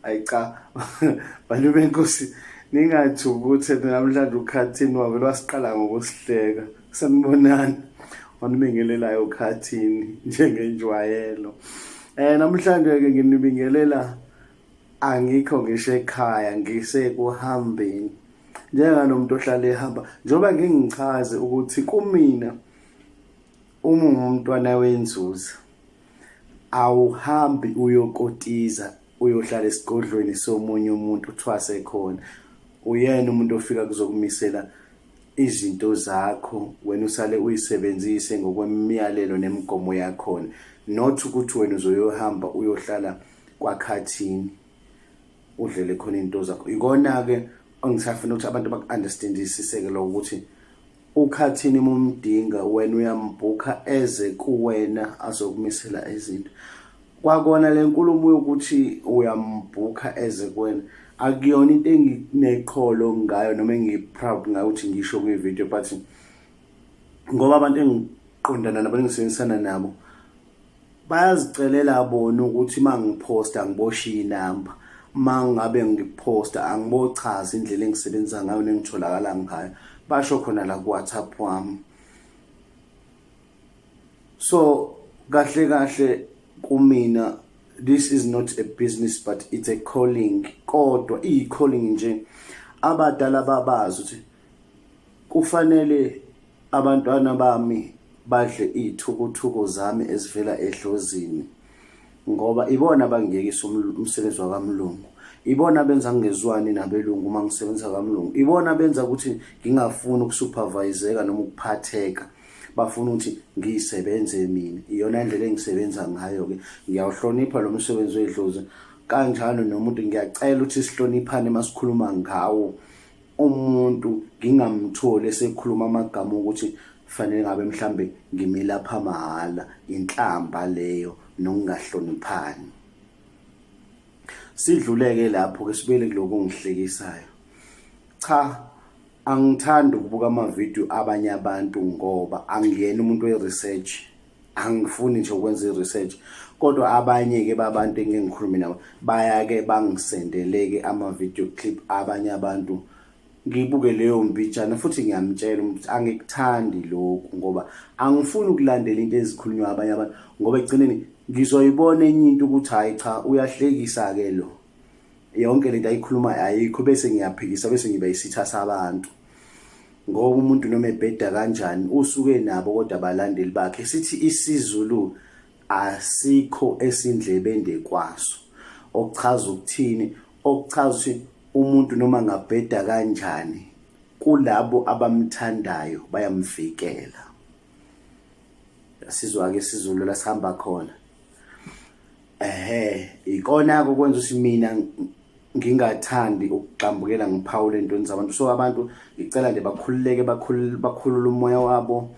Ayi cha, bantu benkosi, ningathukuthi namhlanje ukhathini wavele wasiqala ngokusihleka. Sanibonani, wanibingelelayo ukhathini njengenjwayelo. Namhlanje ke nginibingelela, angikho ngisho ekhaya, ngisekuhambeni njenganomuntu ohlala ehamba, njengoba ngingichaze ukuthi kumina uma ungumntwana wenzuza awuhambi uyokotiza uyohlala esigodlweni somunye umuntu uthwase khona. Uyena umuntu ofika kuzokumisela izinto zakho, wena usale uyisebenzise ngokwemiyalelo nemigomo yakhona, not ukuthi wena uzoyohamba uyohlala kwakhathini udlele khona into zakho. Ikona-ke engisafuna ukuthi abantu baku-understandisise-ke lokho, ukuthi ukhathini uma umdinga wena uyambhukha eze kuwena azokumisela izinto. Kwakona le nkulumo yokuthi uyambhukha eze kuwena akuyona into engineqholo ngayo noma engiyi-proud ngayo ukuthi ngisho kwi-video, but ngoba abantu engiqondana nabo, engisebenzisana nabo, bayazicelela bona ukuthi uma ngiphosta ngiboshiye inamba, uma ngabe ngiphosta angibochaza indlela engisebenza ngayo nengitholakala ngayo, basho khona la ku-WhatsApp wami. So kahle kahle kumina this is not a business but it's a calling, kodwa iyi-calling nje abadala babazi ukuthi kufanele abantwana bami badle iy'thukuthuku zami ezivela edlozini, ngoba ibona abangiyekisa umsebenzi wakamlungu, ibona benza ngingezwani nabelungu uma ngisebenza kamlungu, ibona benza ukuthi ngingafuni ukusuperviseka noma ukuphatheka, bafuna ukuthi ngiyisebenze mina. Iyona ndlela engisebenza ngayo-ke. Ngiyawuhlonipha lo msebenzi wedlozi, kanjalo nomuntu ngiyacela ukuthi sihloniphane uma sikhuluma ngawo. Umuntu ngingamtholi esekhuluma amagama ukuthi fanele ngabe mhlambe ngimilapha mahhala, inhlamba leyo nokungahloniphani. Sidluleke lapho ke, sibuyele kuloko ongihlekisayo. Cha, angithandi ukubuka amavidiyo abanye abantu ngoba angiyena umuntu we-research, angifuni nje ukwenza i-research, kodwa abanye-ke babantu engike ngikhulume nabo bayake bangisendeleke ama-video clip abanye abantu, ngibuke leyo mbijana, futhi ngiyamtshela ukuthi angikuthandi lokhu ngoba angifuni ukulandela into ezikhulunywa abanye abantu, ngoba ekugcineni ngizoyibona enye into ukuthi hhayi cha, uyahlekisa-ke lo, yonke lento ayikhulumayo ayikho, bese ngiyaphikisa, bese ngiba isitha sabantu. Ngoba umuntu noma ebheda kanjani usuke nabo kodwa abalandeli bakhe. Sithi isiZulu asikho esindlebende kwaso, okuchaza ukuthini? Okuchaza ukuthi umuntu noma ngabheda kanjani, kulabo abamthandayo bayamvikela. Sizwa-ke isiZulu la sihamba khona. Ehhe, ikona-ke okwenza ukuthi mina ngingathandi ukugxambukela ngiphawule entweni zabantu. So abantu ngicela nje bakhululeke, bakhulule umoya wabo.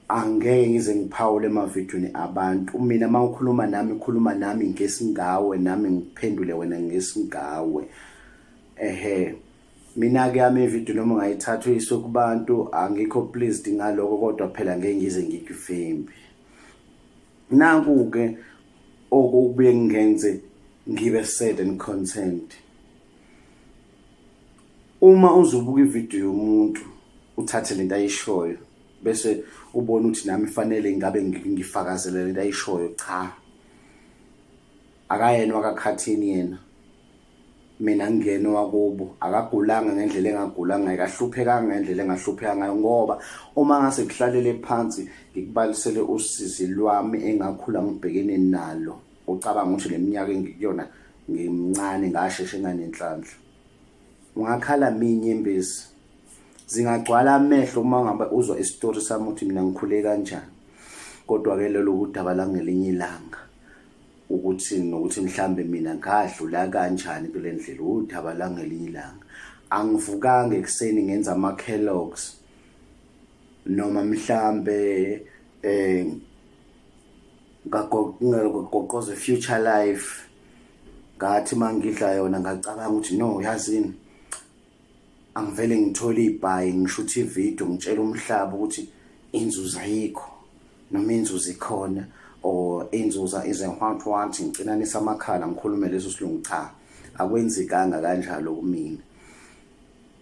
Angeke ngize ngiphawule emavidweni abantu. Mina uma ukhuluma nami, khuluma nami ngesingawe, nami ngiphendule wena ngesingawe. Ehhe, mina-ke yami ividiyo noma ungayithatha uyiswe kubantu, angikho pleased ngaloko, kodwa phela ngeke ngize ngikuvimbe. Naku-ke okubuye kungenze ngibe sad and content. Uma uzobuka ividiyo yomuntu uthathe lento ayishoyo bese ubona ukuthi nami fanele ngabe ngifakazele lento ayishoyo, cha, akayena wakakhathini yena, mina ngingena wakubo, akagulanga ngendlela engagula ngayo, akahluphekanga ngendlela engahlupheka ngayo, ngoba uma ngase kuhlalele phansi ngikubalisele usizi lwami engakhula ngibhekene nalo, ucabanga ukuthi le minyaka engikuyona ngimncane ngasheshe nganenhlanhla, ungakhala minyembezi zingagcwala amehlo uma ngabe uzwa isitori sami ukuthi mina ngikhule kanjani. Kodwa-ke lelo kudaba langelinye ilanga, ukuthi nokuthi mhlambe mina ngadlula kanjani kule ndlela, udaba langelinye ilanga. Angivukanga ekuseni ngenza ama-Kellogg's noma mhlambe ngagoqoza future life, ngathi mangidla yona ngacabanga ukuthi no, yazini, angivele ngithole ibhayi ngishuthe ividiyo ngitshela umhlaba ukuthi inzuzo ayikho noma inzuzo ikhona. Or inzuza is a what what, ngicinanisa amakhala ngikhulume leso silungu. Cha, akwenzekanga kanjalo kumina.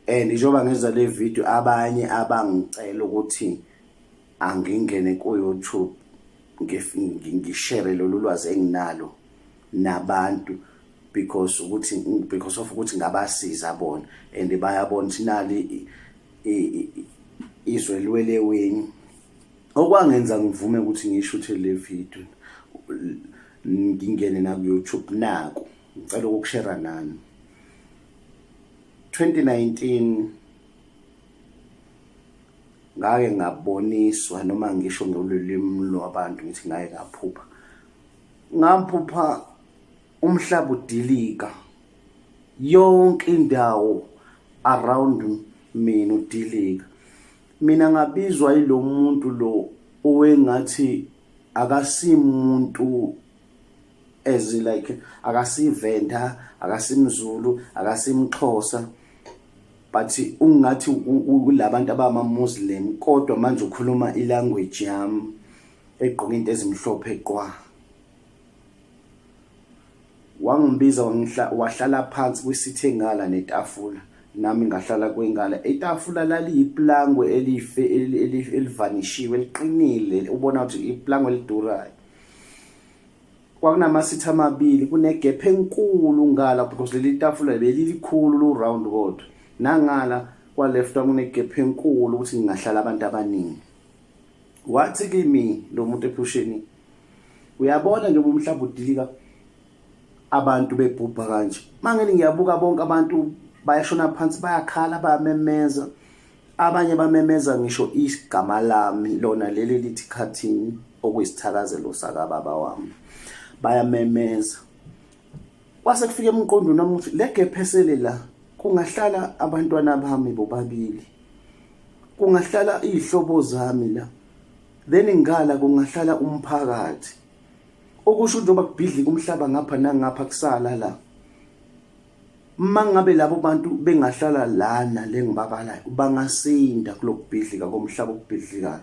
And njengoba ngenza le video, abanye abangicela ukuthi angingene ku-YouTube ngishare lolu lwazi enginalo nabantu because of ukuthi ngabasiza bona and bayabona ukuthi nali izwe liweleweni. Okwangenza ngivume ukuthi ngiyishuthe le video, ngingene na ku-YouTube, naku ngicela ukukushare nani. 2019 ngake ngaboniswa, noma ngisho ngolulimi lwabantu ngithi ngake ngaphupha, ngaphupha umhlaba udilika yonke indawo around mina udilika. Mina ngabizwa yilo muntu lo owengathi akasimuntu, as like akasivenda, akasimzulu, akasimxhosa, but ungathi kulabantu abama Muslim, kodwa manje ukhuluma ilanguage yami, egqoka into ezimhlophe qwa. Wangibiza, wahlala phansi kwisithe ngala netafula, nami ngahlala kwengala. Itafula laliyiplangwe elife elivanishiwe, eliqinile, ubona ukuthi iplangwe elidurayo. Kwakunamasithi amabili, kunegap enkulu ngala because leli tafula belilikhulu, lu round, kodwa nangala kwa left kunegap enkulu ukuthi ngingahlala abantu abaningi. Wathi kimi lo muntu ephusheni, "Uyabona nje umhlaba udilika, abantu bebhubha kanje." Mangeni ngiyabuka, bonke abantu bayashona phansi, bayakhala, bayamemeza, abanye bamemeza ngisho igama lami lona leli lithi Khathini, okuyisithakazelo sakababa wami, bayamemeza. Kwase kufika emqondweni wami ukuthi le gap esele la kungahlala abantwana bami bobabili, kungahlala izihlobo zami la, then ngala kungahlala umphakathi. Okusho njengoba kubhidlika umhlaba ngapha nangapha, kusala la, mangabe labo bantu bengahlala lana lengibabalayo, bangasinda kulokubhidlika komhlaba okubhidlikayo.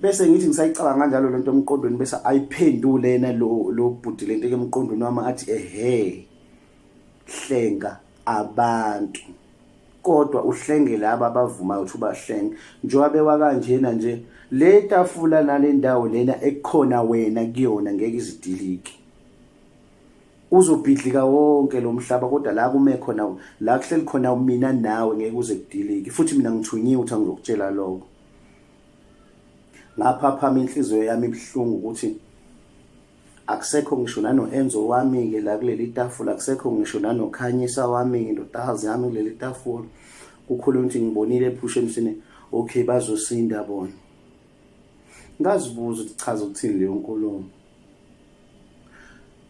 Bese ngithi ngisayicabanga kanjalo lento emqondweni, bese ayiphendule yena lo bhuti lento emqondweni wami, athi, "Ehe, hlenga abantu, kodwa uhlenge laba abavumayo ukuthi ubahlenge. Njengoba bewa kanjena nje, le tafula nale ndawo lena ekukhona wena kuyona ngeke izidilike. Uzobhidlika wonke lo mhlaba, kodwa la kume khona, la kuhleli khona mina nawe, ngeke uze kudilike. Futhi mina ngithunyiwe ukuthi angizokutshela lokho." Ngaphaphama, inhliziyo yami ibuhlungu ukuthi akusekho ngisho nano-Enzo wami-ke la kuleli tafula, akusekho ngisho nanoKhanyisa wami-ke, indodakazi yami, kuleli tafula. Kukhulunywa ukuthi ngibonile ephusheni sine, okay, bazosinda bona. Ngazibuza ukuthi chaza ukuthini leyo nkulumo.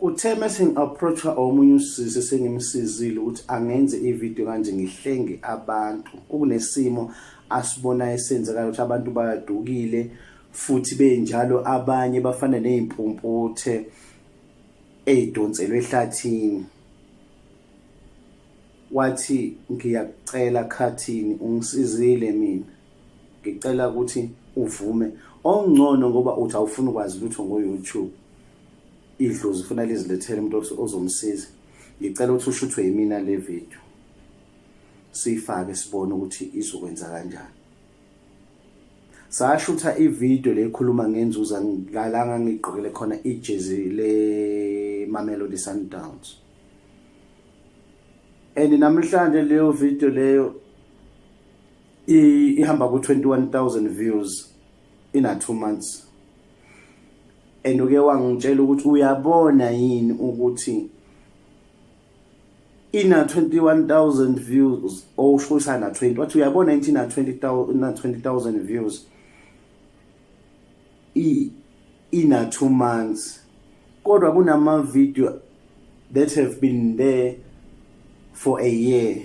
Kuthe mase ngi-approach-a omunye usisi esengimsizile ukuthi angenze ividiyo kanje ngihlenge abantu, kunesimo asibonayo esenzakala ukuthi abantu bayadukile futhi benjalo, abanye bafana ney'mpumputhe ey'donselwe ehlathini. Wathi, "Ngiyakucela Khathini, ungisizile mina, ngicela ukuthi uvume ongcono, ngoba uthi awufuni ukwazi lutho ngo-YouTube, idlozi ufuna lizilethele umuntu ozomsiza. Ngicela ukuthi ushuthwe yimina le video, siyifake, sibone ukuthi izokwenza kanjani." Sashutha ivideo le ikhuluma ngenzuza ngalanga ngigqokele khona ijezi le Mamelodi Sundowns, and namhlanje leyo video leyo ihamba ku 21,000 views ina 2 months. And uke wangitshela ukuthi, "Uyabona yini ukuthi ina 21,000 views?" Owusho na 20, wathi, "Uyabona into ina 20,000, ina 20,000 views ina 2 months, kodwa kunama video that have been there for a year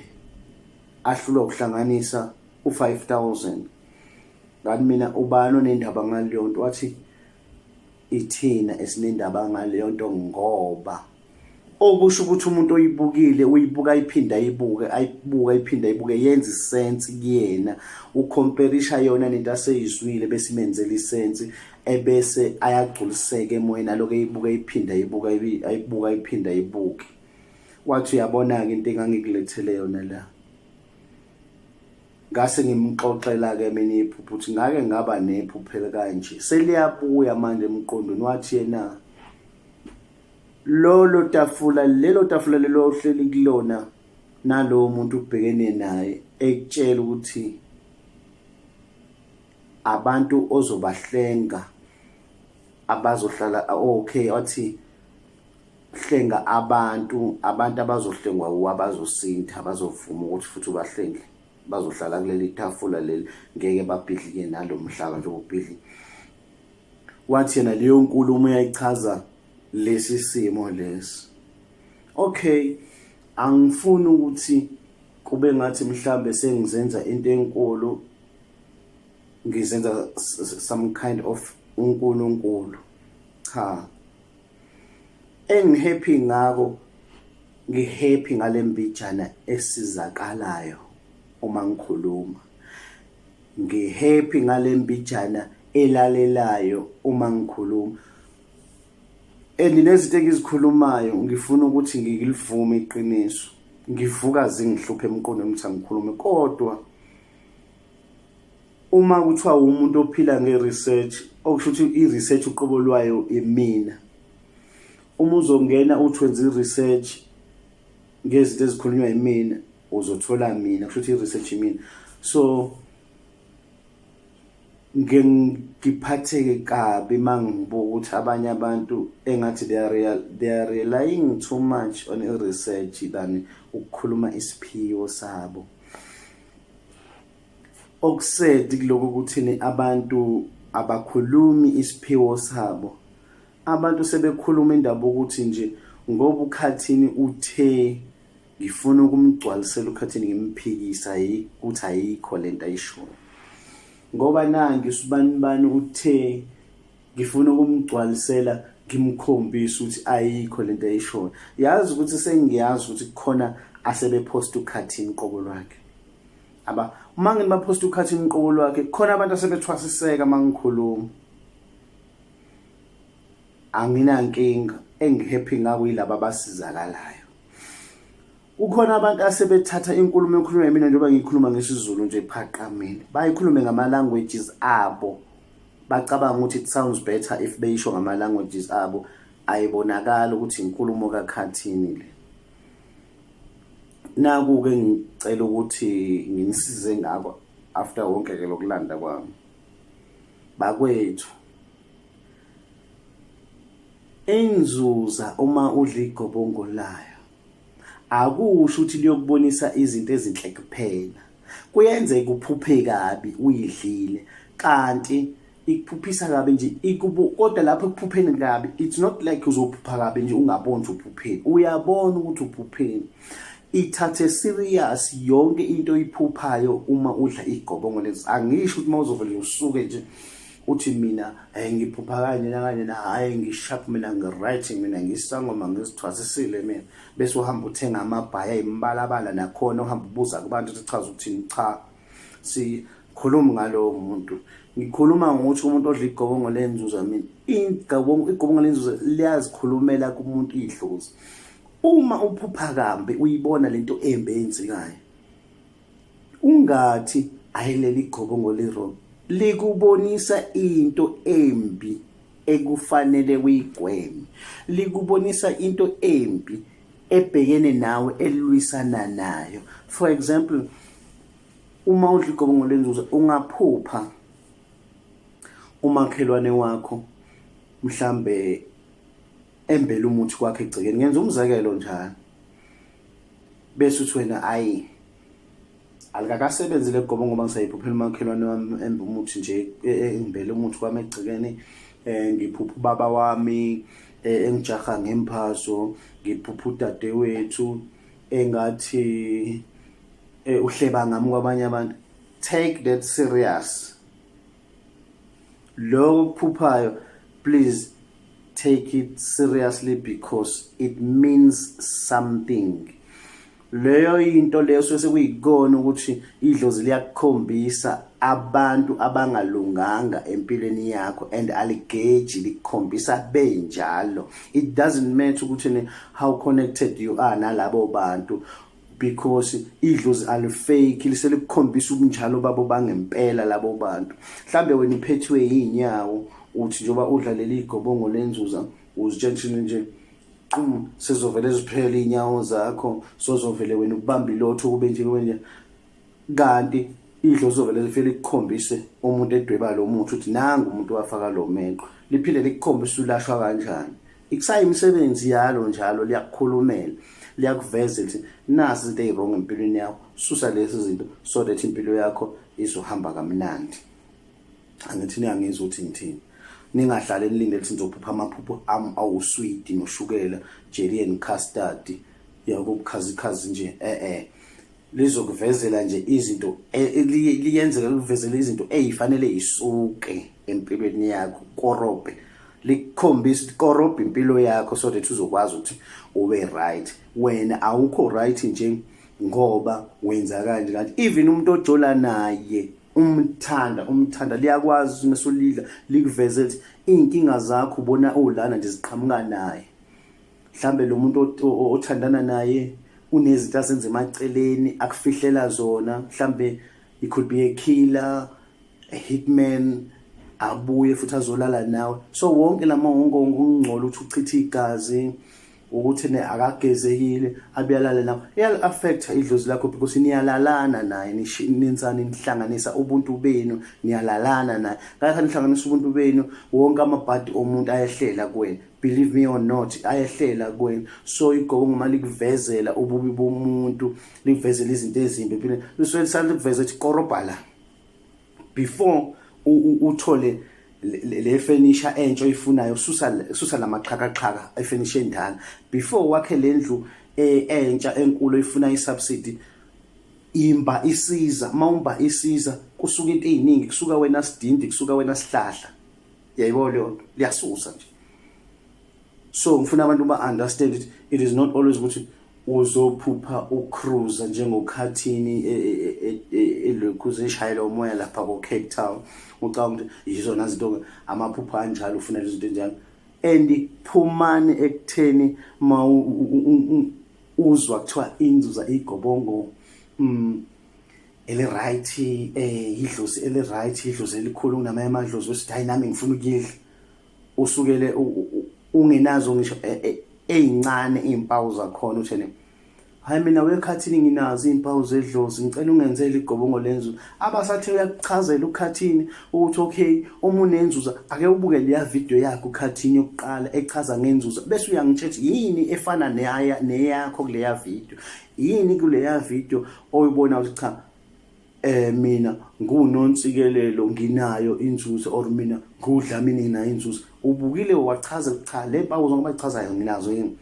ahlulwa ukuhlanganisa u5000." Ngathi mina, "Ubani onendaba ngaleyo nto?" Wathi, "Ithina esinendaba ngaleyo nto, ngoba Okusho ukuthi umuntu oyibukile uyibuka ayiphinda ayibuke, ayibuka ayiphinda ayibuke, yenza isense kuyena, ucomperisha yona nento aseyizwile bese imenzela isense, ebese ayagculiseka emoyeni aloku eyibuka ayiphinda ayibuka, ayibuka ayiphinda ayibuke. Wathi uyabona-ke into engangikulethele yona la. Ngase ngimxoxela-ke mina iphupho ukuthi ngake ngaba nephupho elikanje, seliyabuya manje emqondweni. Wathi yena lolo tafula, lelo tafula lelo ohleli kulona nalowo muntu ubhekene naye ekutshela ukuthi abantu ozobahlenga abazohlala, okay, wathi hlenga abantu, abantu abazohlengwa wuwe, abazosinda, abazovuma ukuthi futhi ubahlenge, bazohlala kuleli tafula leli, ngeke babhidlike nalo mhlaba njengoba ubhidlike. Wathi yena leyo nkulumo uyayichaza lesi simo lesi. Okay, angifuni ukuthi kube ngathi mhlambe sengizenza into enkulu, ngizenza some kind of uNkulunkulu. Cha, engihappy ngako, ngihappy ngale mbijana esizakalayo uma ngikhuluma, ngihappy ngale mbijana elalelayo uma ngikhuluma, and nezinto engizikhulumayo ngifuna ukuthi ngilivume iqiniso. Ngivuka zingihluphe emqondweni ukuthi angikhulume, kodwa uma kuthiwa umuntu ophila nge-research, okusho ukuthi i-research uqobo lwayo imina. Uma uzongena uthi wenza i-research ngezinto ezikhulunywa yimina, uzothola mina, kusho ukuthi i-research imina. So ngiphatheke kabi uma ngibuka ukuthi abanye abantu engathi they are relying too much on i-research than ukukhuluma isiphiwo sabo. Okusedi kuloko ukuthini, abantu abakhulumi isiphiwo sabo. Abantu sebekhuluma indaba ukuthi nje ngoba uKhathini uthe ngifuna ukumgcwalisela uKhathini, ngimphikisa ukuthi ayikho lento ayishoyo, ngoba nangi usibani bani uthe ngifuna ukumgcwalisela, ngimkhombise ukuthi ayikho lento ayishoyo. Yazi ukuthi sengiyazi ukuthi kukhona asebephosta uKhathini qobo lwakhe. Aba uma ngibaphosta uKhathini qobo lwakhe, kukhona abantu asebethwasiseka uma ngikhuluma. Anginankinga, engihappy ngako yilaba abasizakalayo. Kukhona abantu asebethatha inkulumo ekhulunywa yimina, njengoba ngikhuluma ngesiZulu nje phaqa mina, bayikhulume ngama-languages abo, bacabanga ukuthi it sounds better if beyisho ngama-languages abo. Ayibonakali ukuthi inkulumo kaKhathini le. Naku-ke ngicela ukuthi nginisize ngako after wonke-ke lokulanda kwami, bakwethu. Inzuza uma udla igobongo layo akusho ukuthi liyokubonisa izinto ezinhle kuphela. Kuyenzeka uphuphe kabi uyidlile, kanti ikuphuphisa kabi nje ikubo, kodwa lapho ekuphupheni kabi it's not like uzophupha kabi nje ungaboni ukuthi uphupheni, uyabona ukuthi uphupheni. Ithathe serious yonke into oyiphuphayo uma udla igobongo lezi. Angisho ukuthi uma uzovele usuke nje uthi mina hey ngiphupha kanje nakanje na, hhayi ngisharp mina, ngi-right mina, ngisangoma, ngizithwasisile mina, bese uhamba uthenga amabhayi ayimibalabala, nakhona uhamba ubuza kubantu ukuthi chaza ukuthini. Cha, sikhuluma ngalowo muntu. Ngikhuluma ngokuthi umuntu odla igobongo lenzuza, mina igobongo lenzuza liyazikhulumela kumuntu idlozi. Uma uphupha kambi uyibona lento embi eyenzekayo, ungathi ayileli gobongo li-wrong, likubonisa into embi ekufanele uyigweme, likubonisa into embi ebhekene nawe elwisana nayo. For example, uma udla igobongo lenzuza ungaphupha umakhelwane wakho mhlambe embela umuthi kwakhe egcekeni, ngenza umzekelo njalo, bese uthi wena ayi alikakasebenzi le gobo ngoba ngisayiphuphela umakhelwane wami emba umuthi nje, engimbele umuthi kwami egcekeni, ngiphupha ubaba wami engijaha ngemphaso, ngiphupha udadewethu engathi uhleba ngami kwabanye abantu. Take that serious lokho kuphuphayo, please. Take it seriously because it means something. Leyo into leyo suke sekuyikona ukuthi idlozi liyakukhombisa abantu abangalunganga empilweni yakho, and aligeji, likukhombisa benjalo. It doesn't matter ukuthi ne how connected you are nalabo bantu, because idlozi alifake, liselikukhombisa ubunjalo babo bangempela labo bantu. Mhlambe wena uphethiwe yinyawo, uthi njengoba udla leli gobongo lenzuza, uzitshela nje qum, sezovele ziphele inyawo zakho, sozovele wena ukubamba ilotho kube nje kube, kanti idlozi zovele lifike likukhombise umuntu edweba lo muthi, uthi nangu umuntu wafaka lo meqo, liphinde likukhombise ulashwa kanjani. Ikusayi imisebenzi yalo njalo, liyakukhulumela, liyakuveza ukuthi nasi izinto eziwrong empilweni yakho, susa lezi zinto so that impilo yakho izohamba kamnandi. Angithi niyangizwa ukuthi ngithini? Ningahlale nilinde ukuthi nizophupha amaphupho awuswidi noshukela, jelly and custard, yabo, ubukhazikhazi nje. Lizokuvezela nje izinto liyenzeka likuvezela izinto ezifanele isuke empilweni yakho, korobhe, likukhombisa ukuthi korobhe impilo yakho so that uzokwazi ukuthi ube right. Wena awukho right nje ngoba wenza kanje, kanti even umuntu ojola naye, umthanda, umthanda, liyakwazi mesulidla likuveze ukuthi iy'nkinga zakho ubona ulana nje ziqhamuka naye. Mhlambe lo muntu othandana naye unezinto azenza emaceleni akufihlela zona. Mhlambe he could be a killer, a hitman, abuye futhi azolala nawe. So wonke lama wonke ukungcola, ukuthi uchithe igazi, ukuthi ne akagezekile, abuyalala nawe, iyali-affecta idlozi lakho because niyalalana naye, nenzani, nihlanganisa ubuntu benu, niyalalana naye. Ngakho nihlanganisa ubuntu benu, wonke amabhadi omuntu ayehlela kuwena, believe me or not, ayehlela kuwena. So igobongo uma likuvezela ububi bomuntu, likuvezela izinto ezimbi empilweni, lisuke lisaliveza ukuthi korobha la before uthole le furniture entsha oyifunayo, susa lamaqhakaqhaka efurniture endala. Before wakhe le ndlu entsha enkulu oyifuna isubsidy, imba isiza. Mawumba isiza, kusuka into eziningi, kusuka wena sidindi, kusuka wena sihlahla, yayibona leyo nto, liyasusa nje. So ngifuna abantu ba understand it, it is not always ukuthi uzophupha ucruiser njengokhathini elokhu zishayela umoya lapha ko Cape Town, ucabanga ukuthi yizona zinto, amaphupho anjalo, ufuna izinto enjalo. And phumani ekutheni ma uzwa kuthiwa inzuza igobongo eli right, idlozi eli right, idlozi elikhulu kunamanye amadlozi, usithi, "Hayi, nami ngifuna ukuyidla." Usukele ungenazo ngisho ezincane izimpawu zakhona, uthene, "Hayi, mina wekhathini nginazo izimpawu zedlozi, ngicela ungenzele igobongo lenzuza." Abasathe uyakuchazela ukhathini ukuthi okay, uma unenzuza, ake ubuke leya video yakhe ukhathini yokuqala echaza ngenzuza, bese uyangitshela yini efana neyaya neyakho kuleya video, yini kuleya video oyibona ukuthi cha, mina ngunontsikelelo nginayo inzuzo, or mina ngudlamini nginayo inzuzo. Ubukile wachaza, cha, le mpawu zonke abayichazayo nginazo yini?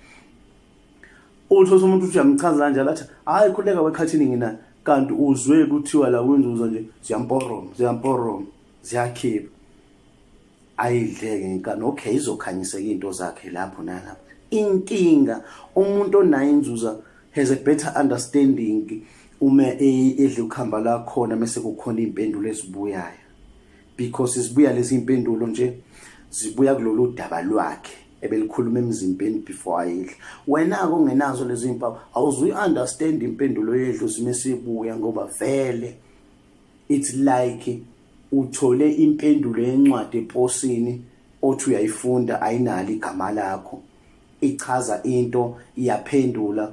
Uthi umuntu uthi uyamchaza kanjalo, athi, "Hayi, khuleka wekhathini, nginayo." Kanti uzwe kuthiwa la kwinzuzo nje ziyamporoma, ziyamporoma, ziyakhipha, ayidleke ngenkani. Okay, izokhanyiseka into zakhe lapho nalapho. Inkinga, umuntu onayo inzuza has a better understanding uma edla ukhamba lakhona, mase kukhona impendulo ezibuyayo, because zibuya lezi impendulo nje, zibuya kulolu daba lwakhe ebelikhuluma emzimbeni before ayidla. Wena-ke ongenazo lezi mpawu, awuzuyi-understand impendulo yedlozi mesibuya, ngoba vele it's like uthole impendulo yencwadi eposini, othi uyayifunda, ayinalo igama lakho, ichaza into, iyaphendula,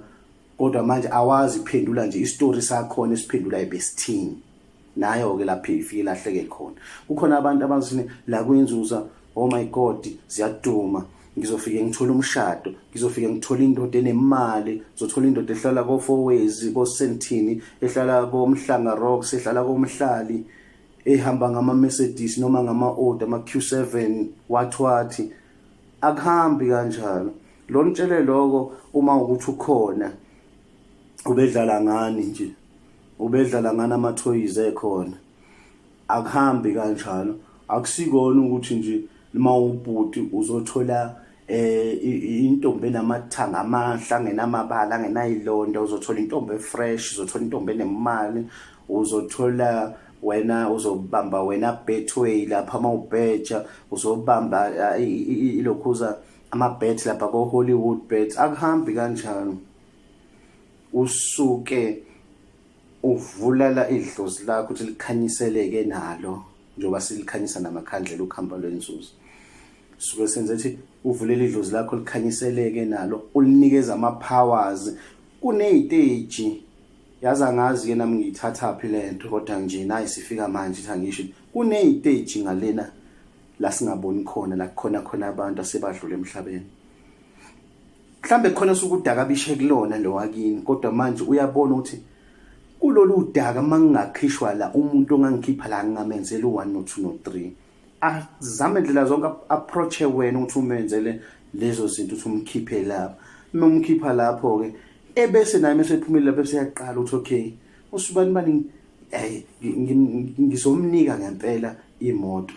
kodwa manje awazi iphendula nje isitori sakhona esiphendula ebesithini. Nayo ke lapho ifike lahleke khona. Kukhona abantu abathi la kwinzuza, "Oh my God, ziyaduma, ngizofike ngithola umshado, ngizofike ngithola indoda enemali, ngizothola indoda ehlala ko Fourways, ko Sentini, ehlala ko Mhlanga Rocks, ehlala komhlali, ehamba ngama Mercedes noma ngama Audi, ama Q7, wathi wathi." Akuhambi kanjalo. Lo nitshele lokho, uma ukuthi ukhona, ubedlala ngani nje, ubedlala ngani amathoyizi ekhona. Akuhambi kanjalo. Akusikona ukuthi nje uma ubhuti uzothola Intombi enamathanga amahle, angenamabala, angenayilonda. Uzothola intombi efresh, uzothola intombi enemali, uzothola wena, uzobamba wena Betway lapha uma ubheja, uzobamba ilokhuza ama-bet lapha ko-Hollywood Bet. Akuhambi kanjalo. Usuke uvulala idlozi lakho ukuthi likhanyiseleke nalo, njengoba silikhanyisa namakhandlela ukuhamba lwenzuzo. Suke senze ukuthi uvulela idlozi lakho likhanyiseleke nalo, ulinikeza ama-powers. Kuney'teji, yazi angazi-ke nami ngiyithathaphi le nto, kodwa nje nayi sifika manje, ithi angisho, kuney'teji ngalena la singaboni khona, la kukhona khona abantu asebadlula emhlabeni. Mhlambe khona sukudaka bishe kulona lo wakini, kodwa manje uyabona ukuthi kulolu daka mangingakhishwa la, umuntu ongangikhipha la ngingamenzela u-1 no-2 no-3. Azame ndlela zonke, approach wena ukuthi umenzele lezo zinto, ukuthi umkhiphe lapho. Uma umkhipha lapho-ke, ebese naye mase ephumile lapho, eseyaqala ukuthi okay, usubani bani, hey, ngizomnika ngempela imoto.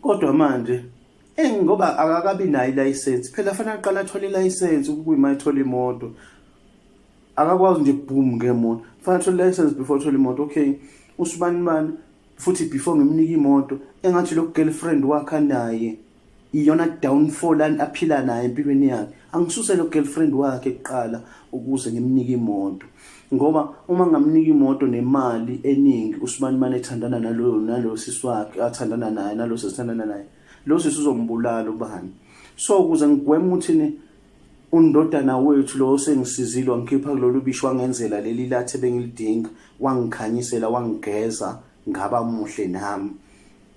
Kodwa manje ngoba akakabi nayo ilayisensi phela, fanele aqale athole ilayisensi ukuyima ethola imoto. Akakwazi nje boom ngemoto, fanele athole ilayisensi before athole imoto. Okay, usubani bani futhi before ngimnika imoto, engathi lo girlfriend wakhe anaye iyona downfall aphila naye empilweni yakhe, angisuse lo girlfriend wakhe kuqala ukuze ngimnike imoto, ngoba uma ngamnika imoto nemali eningi, usibani mane ethandana nalo sisi wakhe athandana naye, nalo sesithandana naye, lo sisi uzombulala ubani. So ukuze ngigweme ukuthi ni undodana wethu lo sengisizile, wangikhipha kulolu bishi, wangenzela leli lathi ebengilidinga, wangikhanyisela, wangigeza ngaba muhle nami,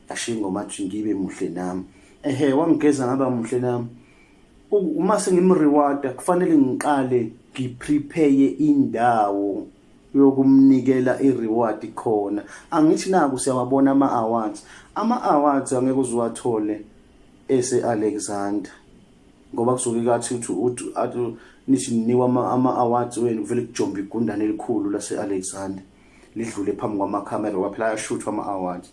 ashiya ingoma athi ngibe muhle nami, ehe, wangigeza ngaba muhle nami, uma sengimrewarda kufanele ngiqale ngiprepare indawo yokumnikela i-reward khona. Angithi naku siyawabona ama-awards, ama-awards angeke uziwathole ese-Alexander, ngoba kusuke kathi uthi athi nithi ninikwa ama-awards wenu, kuvele kujombe igundane elikhulu lase-Alexander lidlule phambi kwamakhamera, ngoba phela ayashuthwa ama-awards.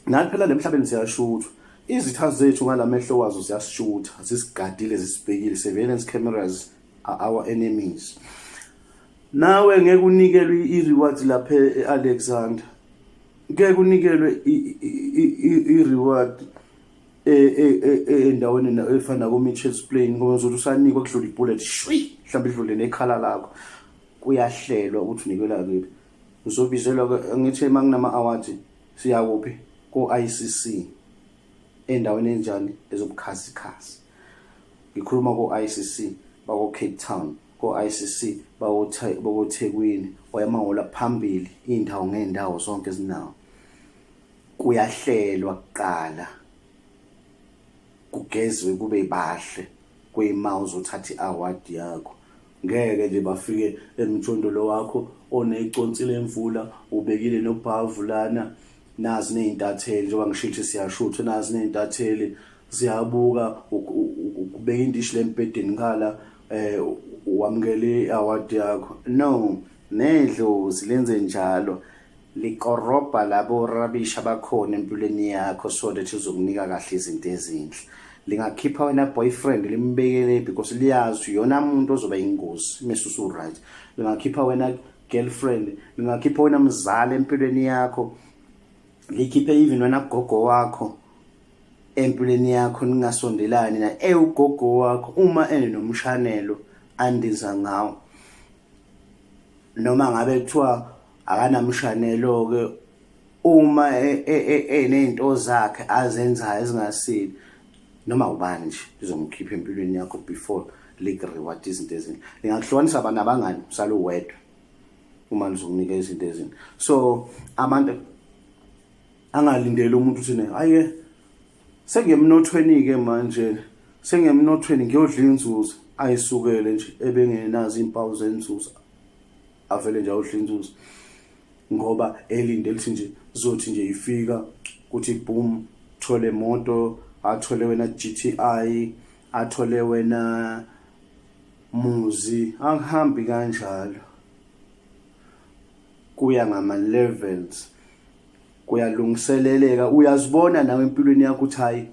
Nathi phela lemhlabeni siyashuthwa, izitha zethu ngalamehlo wazo ziyasishutha, zisigadile, zisibhekile. Surveillance cameras are our enemies. Nawe ngeke unikelwe i-reward lapha e-Alexander, ngeke unikelwe i-reward endaweni efana ko-Mitchells Plain, ngoba uzothi usanikwa kudlula ibullet, shwi, mhlawumbe idlule nekhala lakho. Kuyahlelwa ukuthi unikelwa kephi, uzobizelwa. Ngithi uma kunama-awards siya kuphi? Ko-ICC, endaweni enjani ezobukhazikhazi. Ngikhuluma ko-ICC bako-Cape Town, ko-ICC bakoThekwini, oyamahhola phambili, iy'ndawo ngey'ndawo zonke zinawo. Kuyahlelwa kuqala, kugezwe kube bahle, kuyima uzothatha i-award yakho. Ngeke nje bafike emjondolo wakho oneconsi lemvula, ubekile nobhavu lana, nazi ney'ntatheli, njengoba ngisho ukuthi siyashutha, nazi ney'ntatheli ziyabuka, ukubeka indishi lembhedeni ngala, wamukele i-award yakho. No, nedlozi lenze njalo, likorobha labo rubbish abakhona empilweni yakho so that izokunika kahle izinto ezinhle. Lingakhipha wena boyfriend limbekele because liyazi yona umuntu ozoba ingozi mase usu right. Lingakhipha wena girlfriend, lingakhipha wena mzali empilweni yakho, likhiphe even wena gogo wakho empilweni yakho, ningasondelani na ugogo wakho uma enomshanelo andiza ngawo, noma ngabe kuthiwa akanamshanelo ke, uma eney'nto zakhe azenzayo ezingasile, noma ubani nje lizomkhipha empilweni yakho before liku-reward izinto ezinhle. Lingakuhlukanisa abantu abangani, usale uwedwa uma lizokunika izinto ezinhle. So abantu angalindeli umuntu uthi ne hayi, sengemnothweni-ke manje, sengemnothweni, ngiyodla inzuzo. Ayisukele nje ebengenazo iy'mpawu zenzuzo, avele nje ayodla inzuzo, ngoba elinde lithi nje zothi nje ifika kuthi boom, thole moto, athole wena GTI, athole wena muzi. Akuhambi kanjalo, kuya ngama levels, kuyalungiseleleka. Uyazibona nawe empilweni yakho ukuthi hayi,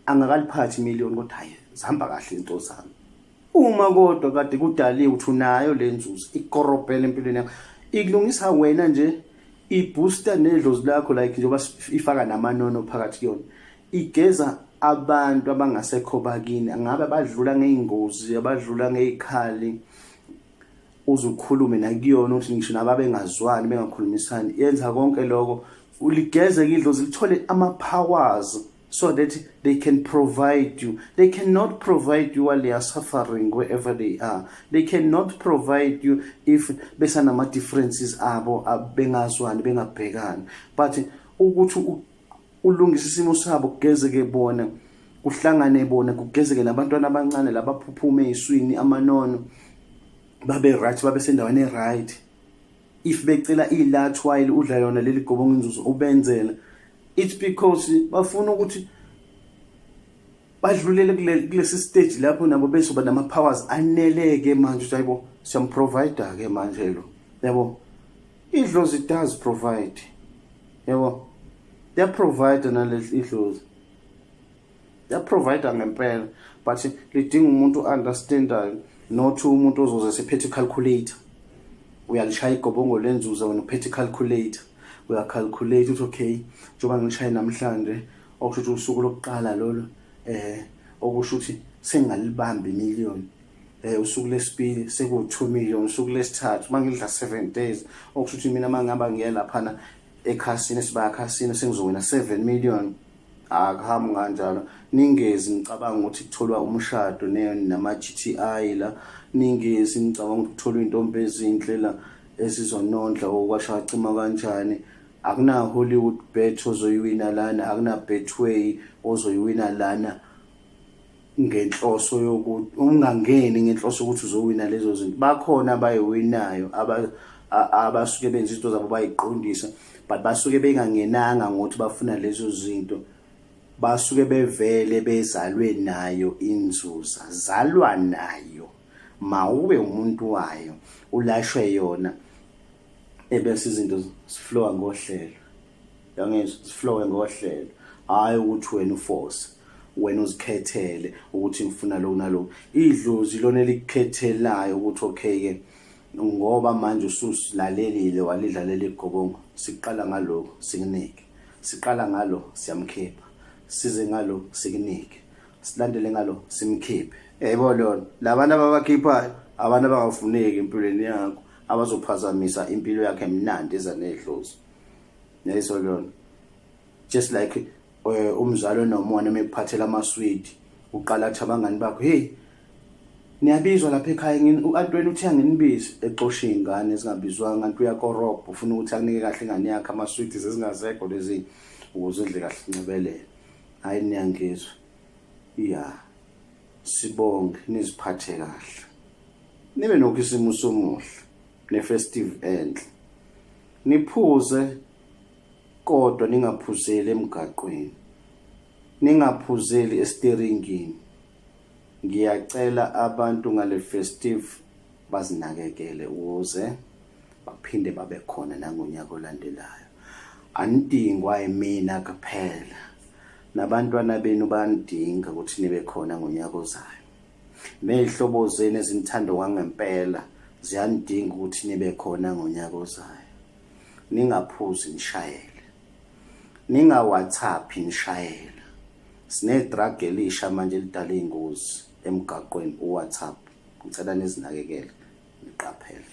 Angakaliphathi imiliyoni kodwa hayi zihamba kahle into zami. Uma kodwa kade kudaliwe ukuthi unayo le nzuzo ikorobhela empilweni yakho ikulungisa wena nje ibooster nedlozi lakho like njengoba ifaka namanono phakathi kuyona igeza abantu abangasekho bakini angabe abadlula ngey'ngozi abadlula ngey'khali uze ukhulume nakuyona ukuthi ngisho nababengazwani bengakhulumisani yenza konke lokho uligeze idlozi lithole ama-powers so that they can provide you. They cannot provide you while they are suffering wherever they are. They cannot provide you if besanama differences abo bengazwani bengabhekani. But ukuthi ulungise isimo sabo kugezeke bona kuhlangane bona kugezeke nabantwana abancane labaphuphume eswini amanono babe right babe sendaweni e-right if becela ilathi while udla yona leli gobongo inzuzo ubenzela it's because bafuna ukuthi badlulele kulesi stage lapho nabo bezoba nama-powers aneleke manje ukuthi hayibo siyamprovide-ke manje lo yabo. Idlozi does provide, yabo, liyaprovide naleli idlozi liyaprovide ngempela, but lidinga umuntu understandayo, not umuntu ozoze sephethe calculator. Uyalishaya igobongo lenzuza wena uphethe calculator, uyacalculate ukuthi okay, njengoba ngilishaye namhlanje okusho ukuthi usuku lokuqala lolo okusho ukuthi sengingalibamba imiliyoni, usuku lesibili seku-2 million, usuku lesithathu mangidla 7 days okusho ukuthi mina mangihamba ngiye laphana ekhasini esibaya khasini sengizowina 7 million. Akuhambi kanjalo. Ningezi ngicabanga ukuthi kutholwa umshado nama-GTI la, ningezi ngicabanga ukuthi kutholwa iy'ntombi ezinhle la ezizonondla okwasha acima kanjani. Akuna Hollywood bet ozoyiwina lana, akuna Betway ozoyiwina lana ngenhloso yokuthi ungangeni ngenhloso ukuthi uzowina lezo zinto. Bakhona abayiwinayo abasuke benza izinto zabo bayiqondisa, but basuke bengangenanga ngokuthi bafuna lezo zinto, basuke bevele bezalwe nayo inzuza. Zalwa nayo, mawube umuntu wayo, ulashwe yona, ebese izinto ziflowa ngohlelo. Yangizwa, ziflowe ngohlelo, hhayi ukuthi wena uforce, wena uzikhethele ukuthi ngifuna lokhu nalokhu. Idlozi lona elikukhethelayo ukuthi okay-ke, ngoba manje ususilalelile walidlalela igobongo, siqala ngalokhu sikunike, siqala ngalo siyamkhipha, size ngalo sikunike, silandele ngalo simkhiphe. Yebo, lona labantu ababakhiphayo abantu abangafuneki empilweni yakho, abazophazamisa impilo yakhe emnandi eza nedlozi. Neyiso lona just like umzali onomona mekuphathela amaswidi, uqala athi abangani bakho, hey, niyabizwa lapha ekhaya, u-Antweni uthe anginibize, exoshe iy'ngane ezingabizwanga. Anti uyakorobha, ufuna ukuthi akunike kahle ingane yakhe amaswidi zezingasekho lezi ukuze udle kahle incebelele. Hhayi, niyangizwa ya. Sibonge, niziphathe kahle, nibe nokhisimusi omuhle ne-festive enhle. Niphuze kodwa ningaphuzeli emgaqweni, ningaphuzeli esiteringini. Ngiyacela abantu ngale festive bazinakekele ukuze baphinde babe khona nangonyaka olandelayo. Anidingwa yimina kuphela, nabantwana benu banidinga ukuthi nibe khona ngonyaka ozayo, ney'hlobo zenu ezinithanda kwangempela ziyanidinga ukuthi nibe khona ngonyaka ozayo. Ningaphuzi nishayele, ninga-WhatsApp nishayela. Sine-drug elisha manje elidala iy'ngozi emgaqweni, u-WhatsApp. Ngicela nizinakekele, niqaphele.